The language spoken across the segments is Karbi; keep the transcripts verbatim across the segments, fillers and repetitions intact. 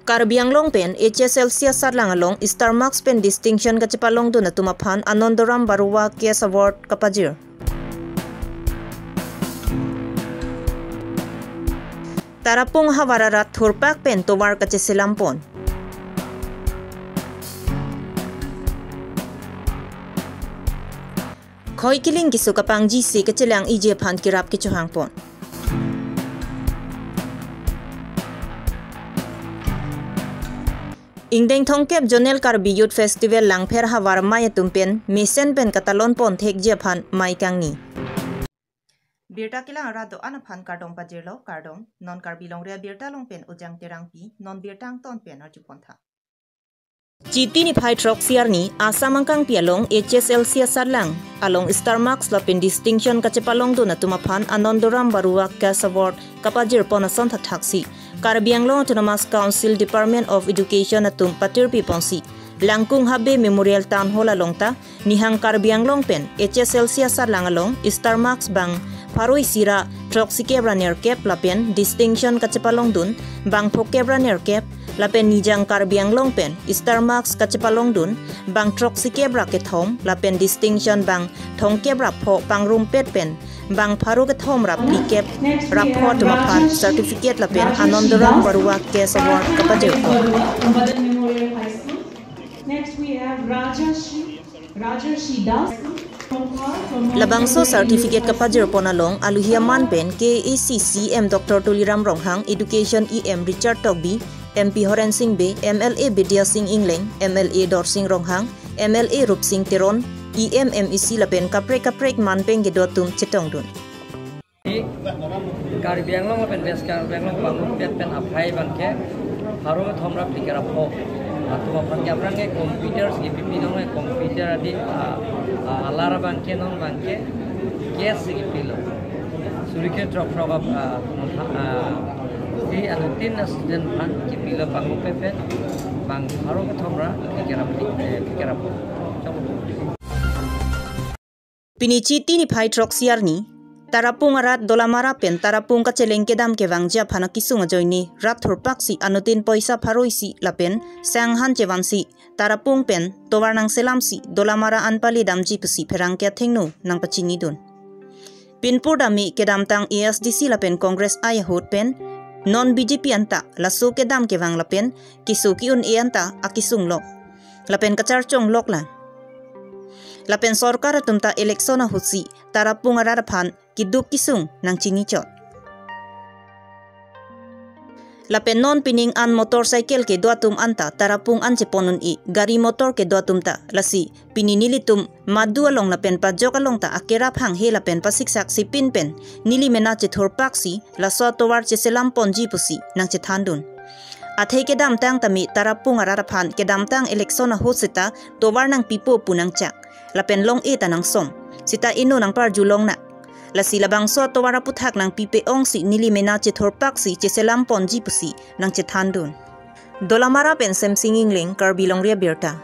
Karbi Anglong pen H S L C asatlang along Star Marks pen distinction kachepalongdun atum aphan Anandoram Baruah Cash Award kapajir. Tarapung havar arat thurpak pen tovar kacheselam pon. Khoi kiling keso kapangji si kachelang iji aphan kerap kechohang pon. Ingdeng thomkep Zonal Karbi Youth Festival Langpher havar amei atum pen mesen pen katalon pon thekji aphan mei kangni. Birta kelang arat do-an aphan kardom pajirlo, kardom. Non Karbi Longri Abirta along pen Ujang Terangpi, non birta angton pen arju pon tha. Chiti niphai throksi arni Assam angkangpi along H S L C asatlang along Star Marks lapen distinction kachepalongdun atum aphan Anandoram Baruah Cash Award kapajir pon ason thakthak si Karbi Anglong Autonomous Council Department of Education atum patirpi ponsi Langkung Habe Memorial Town Hall along ta nihang Karbi Anglong pen H S L C asatlang along Star Marks bang pharo isi ra throksikep ra nerkep lapen distinction kachepalongdun bang phokep ra nerkep lapen nijang Karbi Anglong pen Star Marks kachepalongdun bang throksikep ra kethom lapen distinction bang thomkep ra pho pangrumpet pen bang pharo kethom ra phlikep ra pho atum aphan certificate lapen Anandoram Baruah Cash Award kapajir pon. Next we have Rajarshi, Rajarshi Das. Labangso certificate kapajir pon along aluhi aman pen K A A C C E M Doctor Tuliram Ronghang, Education E M Richard Tokbi, M P Horen Sing Bey, M L A Bidya Sing Engleng, M L A Dorsing Ronghang, M L A Rupsing Teron, E M, M A C lapen kaprek kaprek manpeng kedo atum chetongdun. Di Karbi Anglong lapen West Karbi Anglong pangrumpet pen aphai abangke pharo kethom ra phlikep ra pho atum aphan ke aphrang ke computer si pipi nong, computer adi, ah, ah, alar abangke non abangke cash si pilo. Suri ke throk throk ap, ah, ah, di anutin student aphan kipilo pangrumpet pen bang pharo kethom ra phlikep ra phli, eh, phlikep ra pho. Pini Chiti niphai throksi arni, Tarapung arat Dolamara pen Tarapung kacheleng kedam kevangji aphan akesung ajoine rat thurpak si anutin poisa pharo isi lapen sanghan chevan si Tarapung pen tovar nangselam si Dolamara anpali damji pusi pherangke athengno nangpachinidun. Pinpur dami kedamtang A S D C lapen Congress ai ahut pen non B J P anta laso kedam kevang lapen keso ki-un-e anta akesung lok lapen kacharchong lok lang. Lapen sorkar atum ta election ahut si Tarapung arat aphan keduk kesung nangchinichot. Lapen non pining an motorcycle kedo atum anta Tarapung an chepon un-e, gari motor kedo atum ta lasi pini nelitum madu along lapen pajok along ta akerap hanghe lapen pasiksak sipin pen neli mena chethurpak si laso atovar cheselam ponji pusi nangchethandun. Athe kedamtang tame Tarapung arat aphan kedamtang election ahut seta tovar nangpipo pu nangchak lapen long-e ta nangsom, seta eno nangparju long na. Lasi labangso atovar aputhak nangpipe ong si neli mena chethurpak si cheselam ponji pusi nangchethandun. Dolamara pen Semsing Engleng, Karbi Longri Abirta.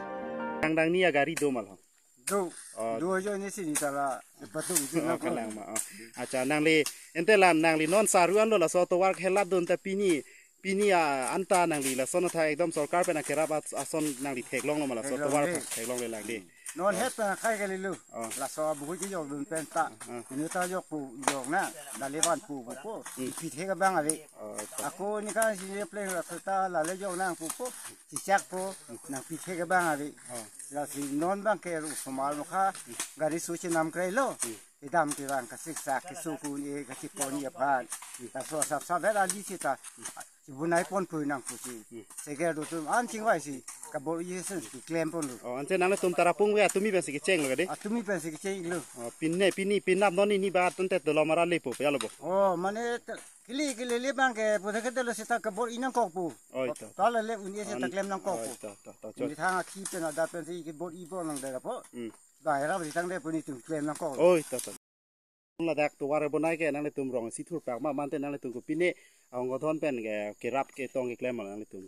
Dang dang ni agari do malhong. Do. Oh. Do ajo ni sini tala patung sini. Oh, kalang ma. Oh. Acha, nangli ente la nangli non saru anlo laso atovar helat dun ta pini, pini a anta nangli lason athak ekdom sorkar pen akerap as-, ason nangli theklonglo ma laso atovar theklongle lang de. Non het pen akai kali lo. Oh. Laso abuhu ji jok dun pen ta. Ah. Ini ta jok pu jok na. Dali van pu pu pu. Hmm. Pi thek abang ave. Oh, ta. Ako ni kan si pleng laso ta lale jok nang pu pu. Chichak pu. Nangpi thek abang ave. Oh. Lasi non abangke ru somal mokha. Gari so chenam kre lo. Hmm. Kedam kevang kasiksak keso ki-un-e kachepon-i aphan. Hmm. Laso asap sap vet ali seta. Chibunai pon pui nang pusi. Hmm. Seger do tum an chingvai si kabor-i sen si keklem ponlo. Oh, anche nanglitum Tarapung ve atumi pensi kechenglo kade? Atumi pensi kechenglo. Oh, pinne, pini, pinap non ini ba atum te Dolamara lepo, ya lo bo? Oh, mane te-, kili, kili le abangke, puthe kete lo seta kabor-i nangkok pu. Oh, ita. Ta lale un-e seta klem nangkok pu. Oh, ita, ita, ita, chot. Ini thang akhi pen ada pensi kabor-i pon nang dera po. Hmm. Ba era beri tang de pu nelitum klem nangkok. Oh, ita, ita. Ladak tovar bonai ke nanglitum rong isi thurpak ma mante nanglitum kopine ahong gothon pen ke kerap ketong keklem ma nanglitum.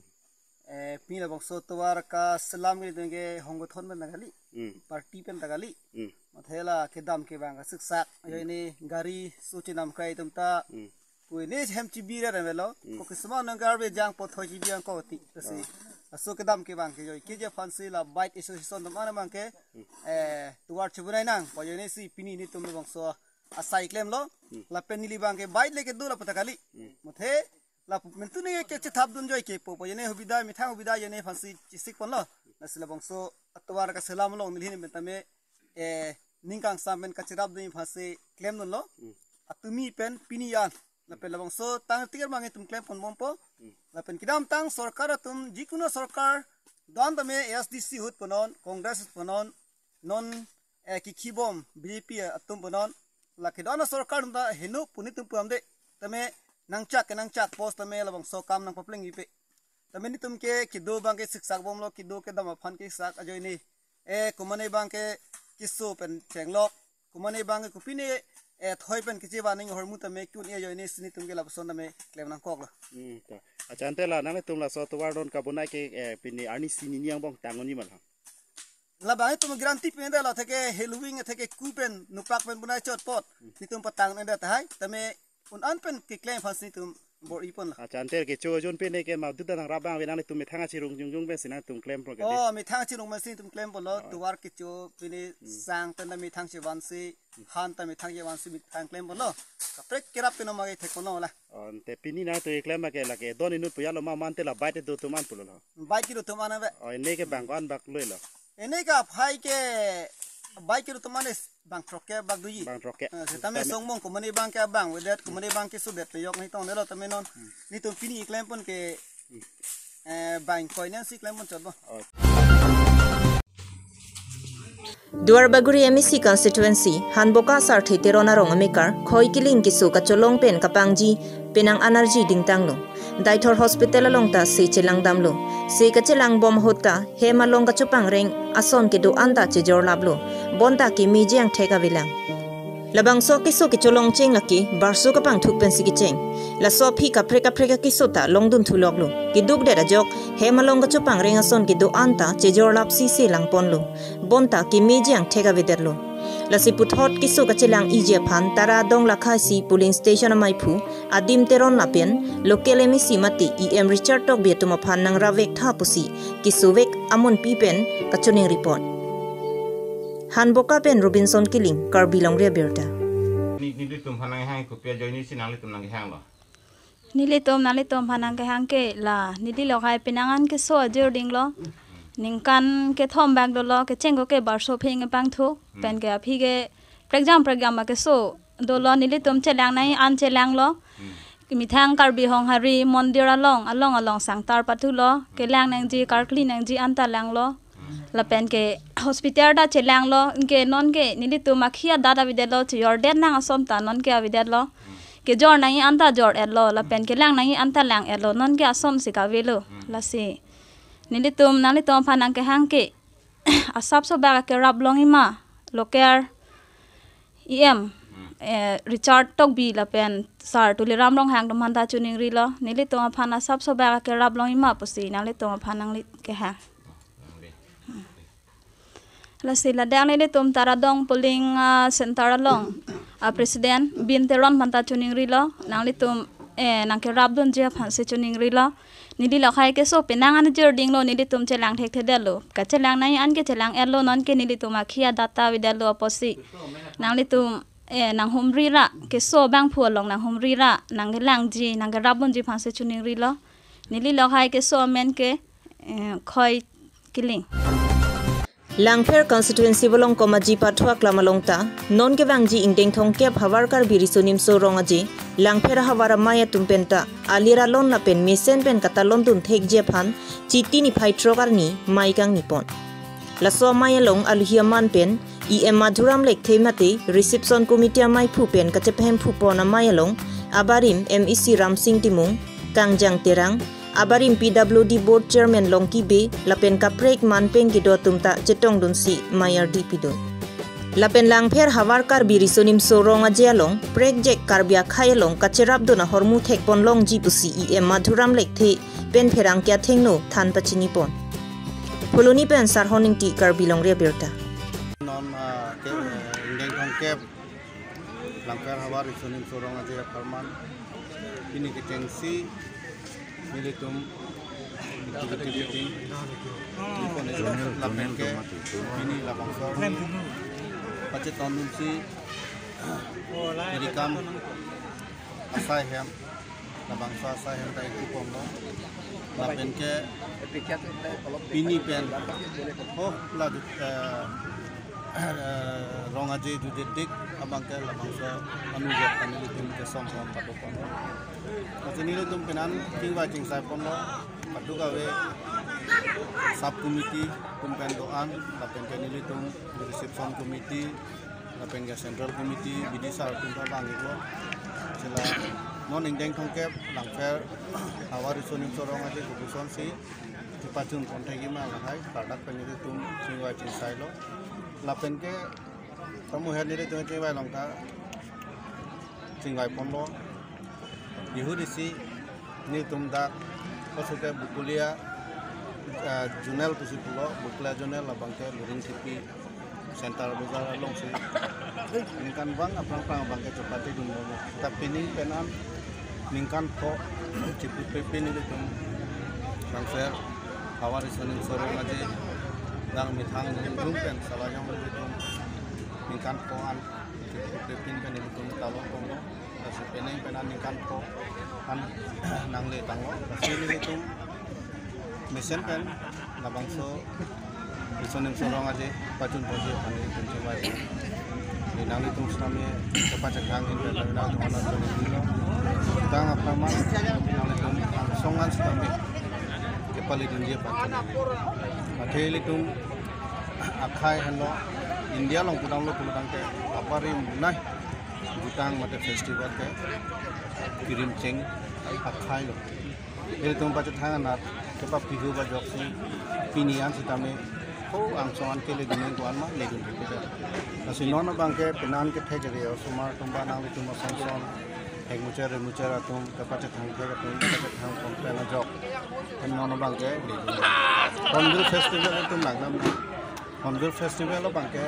Eh, pini labangso tovar kaselam ke nelitum ke hong gothon pen ta kali. Hmm. Party pen ta kali. Hmm. Mathe la kedam kevang kasiksak. Hmm. Ajoine gari so chenam kai atum ta. Hmm. Pui ne hem chibi ra velo. Hmm. Ko kisma nang garbe jang po thoi chibi ang ko ti. Kasi aso kedam ke bang ke joi. Ke je fansi la bike association dam ana bang ke. Eh, tuar chibunai nang. Po joi ne si pini netum bangso asai klemlo. Hmm. Lapen neli bang ke bike le kedo la pata kali. Hmm. Muthe la pu-, mentu ne ke chethap dun joi ke po. Po joi ne hubida methang hubida joi ne fansi chisik ponlo. Lasi labangso atuar kaselam along neli hin pen tame, eh, ning kangsam pen kacherap dun fansi klem dunlo. Hmm. Atumi pen pini an. Lapen labangso tang tiger mangi tum klem pon bompo. Hmm. Lapen kedamtang sorkar atum jikuno sorkar don tame A S D C ahut punon, Congress ahut punon, non, eh, kikhibom B J P atum punon. La kedon sorkar ta heno pu netum pu amde. Tame nangchak ke nangchak post tame labangso kam nangpapleng ipe. Tame netum ke kedo bang ke siksak bomlo, kedo kedam aphan kesak ajoine. Eh, kumane bang ke keso pen chenglok. Kumane bang ke kopine, eh, thoi pen kechevan ning hormu tame kun e ajoine si netum ke lapuson tame klem nangkoklo. Hmm, to. Acha ante la nangtum laso tovar don kabonai ke, eh, pini arni sini ni angbong tang un-e ma la? Labang itum guarantee pinde la theke heluing theke ku pen nupak pen bonai chot pot. Hmm. Netum patang nende tahai. Tame un-an pen keklem fansi netum bor-i ponlo. Acha ante kecho jon pine ke ma duda nangrap bang ave nangtum methang achirung jongjong pensi nangtum klem pon ke. Oh, methang achirung pensi netum klem ponlo. Oh. Tovar kecho pine sang pen ta methang chevansi, han ta methang chevansi methang klem ponlo. Kaprek kerap pine ma ke thek ponlo la. Oh, ante pini nangtum klem ma ke lake don inut pu ya lo ma mante la bike do tum an pulo lo. Bike do tum an ave. Oh, ne ke bang ko-an bak lo lo. Ene ke aphai ke bike ke do tum an bang throk ke bak doji. Bang throk ke. Eh, setame songmong kumane bang ke bang avedet, kumane bang ke sudet pe yok ni tong delo tame non. Hmm. Netum pini klem pon ke, hmm, eh, bang koi nang si klem pon chot bo. Oh. Duarbagori M A C constituency, Hanboka Sarthe Teron arong amekar, Khoi Kiling keso kacholong pen kapangji, penang an arji dingtanglo. Deithor Hospital along ta se chelang damlo. Se kachelang bom ahut ta, hem along kachopangreng ason kedo-an ta chejor laplo. Bonta kemeji angthek avelang. Labangso keso kecholong cheng lake, barso kapangthuk pensi kecheng. Laso aphi kaprek kaprek akeso ta longdun thuloklo. Keduk det ajok, hem along kachopangreng ason kedo-an ta chejor lapsi se langponlo. Bonta kemeji angthek avedetlo. Lasi puthot keso kachelang-iji aphan Taradong Lakhaisi polling station amaiphu Adim Teron lapen local M A C mate E M Richard Tokbi atum aphan nangravek tha pusi kesovek amonpi pen kachoningri pon. Hanboka pen Robinson Kiling, Karbi Longri Abirta. Ni, nelitum aphan nanghang kopi ajoine si nanglitum nanghanglo? Nelitum, nanglitum aphan nangkehang ke la, neli lokhai penang an keso ajor dinglo. Ningkan kethom bak dolo, kecheng ko ke barso aphi kepangthuk, hmm, pen ke aphi ke prekjam prekjam akeso dolo, nelitum chelang nangji an chelanglo. Hmm. Methang Karbi Honghari mondir along, along along sangtar pathulo, kelang nangji, karkli nangji an ta langlo. Hmm. Lapen ke hospital ta chelanglo, ke non ke nelitum akhei adat avedetlo, chejordet nang ason ta non ke avedetlo. Hmm. Kejor nangji an ta jor-etlo, lapen kelang nangji an ta lang-etlo, non ke asonsi kavelo. Hmm. Lasi nelitum, nanglitum aphan nangkehang ke asap sobak akerap longji ma, local E M, hmm, eh, Richard Tokbi lapen Sar Tuliram Ronghang atum aphan ta choningrilo, nelitum aphan asap sobak akerap longji ma pusi nanglitum aphan nangli kehang. Lasi ladak nelitum Taradong polling, ah, center along, ah, president Bin Teron aphan ta choningrilo, nanglitum, eh, nangkerap dunji aphansi choningrilo. Neli lokhai keso penang an ajor dinglo, nelitum chelang thekthedetlo. Kachelang nangji an ke chelang-etlo, non ke nelitum akhei adat ta avedetlo apotsi nanglitum, eh, nanghumri ra, keso abangphu along nanghumri ra, nangkelangji, nangkerap dunji aphansi choningrilo. Neli lokhai keso amen ke, eh, Khoi Kiling. Langpher constituency Volongkom Aji Pathua Klam along ta, non kevangji ingdeng thomkep havar Karbi Riso Nimso Rong Aje, Langpher ahavar amei atum pen ta, alir alon lapen mesen pen katalon dun thekji aphan, Chiti niphai throk arni, mei kangni pon. Laso amei along alohi aman pen, E M Madhuram Lekthe mate, reception committee ameiphu pen kachepahemphu pon amei along, abarim M A C Ramsing Timung, Kangjang Terang, abarim P W D Board Chairman Longki Bey, lapen kaprek man pen kedo atum ta chetongdunsi mei ardi pidun. Lapen Langpher havar Karbi Riso Nimso Rong Aje along, prekjak Karbi akhei along kacherapdun ahormu thekpon longji pusi E M Madhuram Lekthe pen pherangke athengno than pachini pon. Phuloni pen Sarhon Ingti, Karbi Longri Abirta. Non, ah, ke, eh, ingdeng thomkep Langpher havar Riso Nimso Rong Aje apharman Pini kechengsi nelitum executive meeting nipon ejo lapen ke pini labangso arni pachetongdunsi pini kam asai hem, labangso asai hem ta iku ponlo. Lapen ke pini pen ho la, eh, eh, Rong Aje jutjedik abang ke labangso anujak kami nelitum kesong kesong padopon. Lasi nelitum penan chingvai chingsai ponlo, kadokave sub committee atum pen do-an, lapen ke nelitum reception committee, lapen ke central committee, bidisar atum ta bang iklo. Sila non ingdeng thomkep Langpher Havar Riso Nimso Rong Aje kosonsi chepachun pon thekji ma lahai ladak pen nelitum chingvai chingsailo. Lapen ke tamu her nelitum chingvai along ta chingvai ponlo. Bihur isi nelitum dak kosuke Bokolia, eh, zonal pusi pulo, Bokolia zonal abang ke Luring Tipi Center Bazar alongsi ningkan bang aphrang aphrang abang ke chepatedun lo. Ta pini penan ningkan pho chiput pe pini nelitum Langpher Havar Riso Nimso Rong Aje dang methang nelitum pen salajong nelitum ningkan pho an chiput pe pini pen nelitum talong ponlo. Lasi penang penan ningkan pho an nangle tanglo. Lasi nelitum mesen pen labangso Riso Nimso Rong Aje pachun ponji aphan nelitum chingvai. Di nanglitum sitame kepachethang in pen nanglitum anan choningdunlo. Dang aphrang nanglitum angsong an sitame kepaledunji aphan. Athe ilitum akhai henlo, India along pudamlo pulo tangte apari munai jutang mate festival ke kirim cheng akhai lo. Ilitum pachethang anat kepapihu ba ajoksi pini an sitame ho angsong an keledun nangji ko-an ma ledun thekji. Lasi non abang ke penan kethek area osomar atum ba nanglitum asonson hekmuchar remuchar atum kepachethang thek atum kepachethang pon pen ajok. Pen non abang ke ledun. Hornbill Festival atum langdam. Hornbill Festival abang ke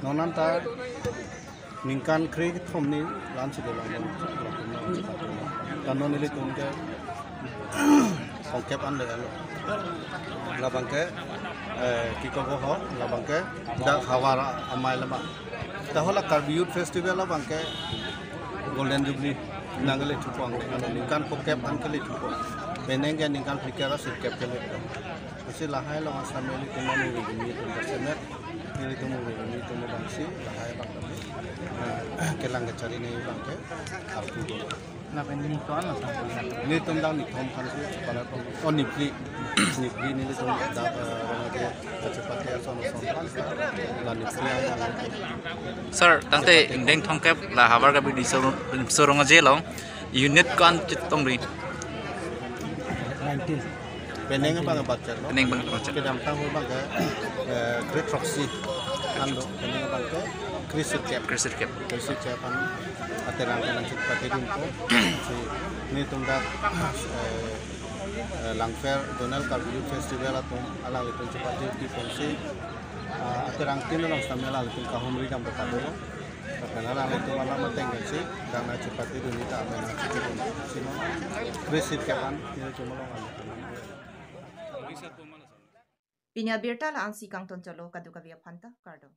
non anta ningkan kre kethom ni lansi dolang. Kan non nelitum ke thomkep an le alo. Labang ke, eh, kiko ho, labang ke dak Havar amei lama. Ta ho la Karbi Youth Festival labang ke Golden Jubilee nangkele thupon, ningkan phokep an kele thupon. Penang ke ningkan phlikep ra sirkep kele thupon. Lasi lahai along asam nelitum anu ri gumi tum bersemet, nelitum anu ri gumi tum bangsi lahai abang kami, eh, kelang kechari ni abang ke arpu do. Lapen ni ton lo sampai. Nelitum dang ni thom khan si para pon. Oh, ni phli, ni phli nelitum dang, eh, orang aja kachepate ason ason khan la ni phli abang. Sir, tangte ingdeng thomkep la Havar Karbi Riso Nimso Rong Aje along unit ko-an chetongri? Nineteen. Penang abang bachar lo. Penang abang bachar. Kedamtang abang ke, eh, kre throksi an do, penang abang ke kre sirkep. Kre sirkep. Kre sirkep an aterang aterang chepatedun ko. Si nelitum dak, eh, eh, Langpher Zonal Karbi Youth Festival atum alanglitum chepate pi ponsi, ah, aterang tin along sitame alanglitum kahumri dam pekado lo. Lapen alanglitum alam ateng si dang nangchepatedun ni ta amen nangchepatedun. Si non kre sirkep an nelitum along alanglitum. Pini abirta la-ansi kangton chotlo, kadokave aphan ta kardom.